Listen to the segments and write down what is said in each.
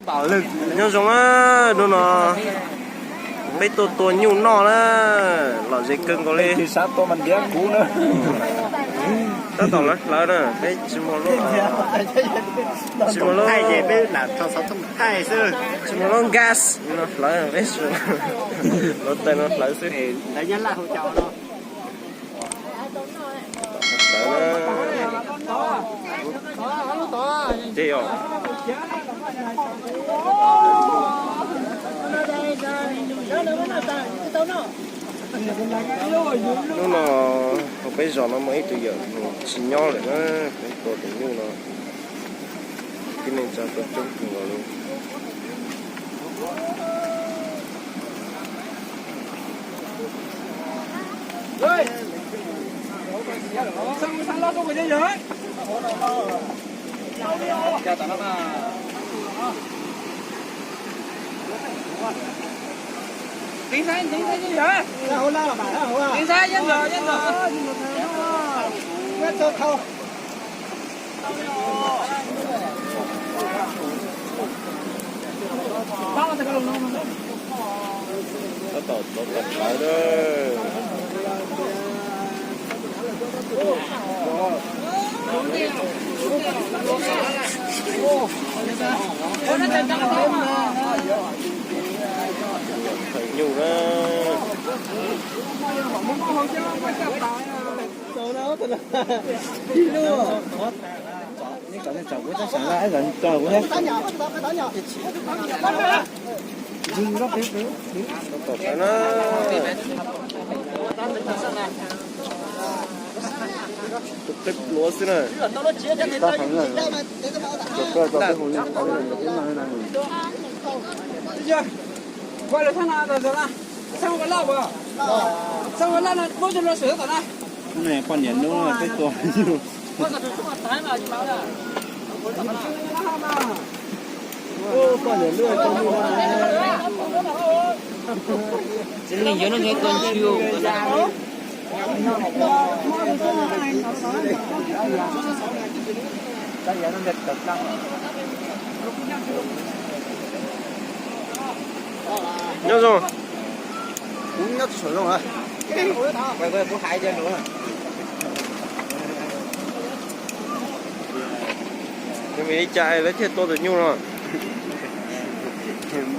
Nyob zoo na, hnub no peb tuaj tua nyuj noj na, lom zem kawg nkaus li. Tab tom lawv hlawv na, peb tsis muaj lub, tsis muaj lub, tsis muaj lub gas no hlawv, peb lov tais no hlawv xwb. Ces os, hnub no hauv peb zos no muaj ib tug yawm tsis nyob lawm na, peb tua tus nyuj no, tib neeg tsa tua coob kawg nkaus li. Tab tom tov tom hlawv na. Nyuj na. Tus qe pluav xwb na. Poj niam nub peb tua. Tsis leej yuav no tua ntshis. Nyob zoo. Kuv nyob tsis zoo. Nws vim li cas lawv thiaj tua tus nyuj no?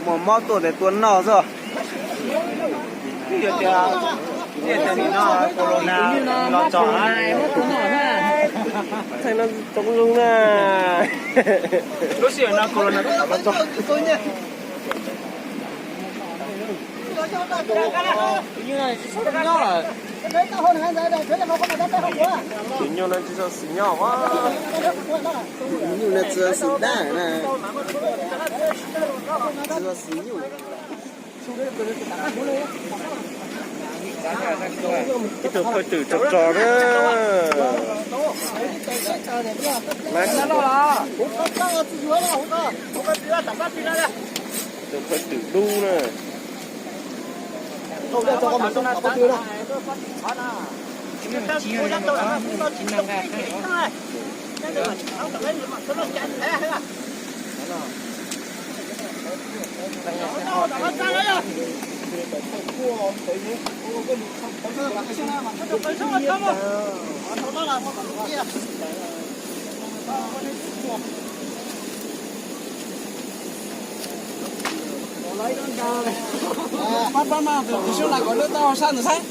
Muaj mob tuaj ces tua noj xwb. Thaij no txoov zoo na. Lub sij hawm no corona tab tom los txog. Tus nyuj no tsis txhob xis nyob. Tus nyuj no tsis txhob xis dab na. Tsis txhob xis nyuj. Ib tug phawj twm tso tso na. Ib tug phawj twm dub na. Pab pab mas tus xyoob na kom lub taub hau sab ntawd saib.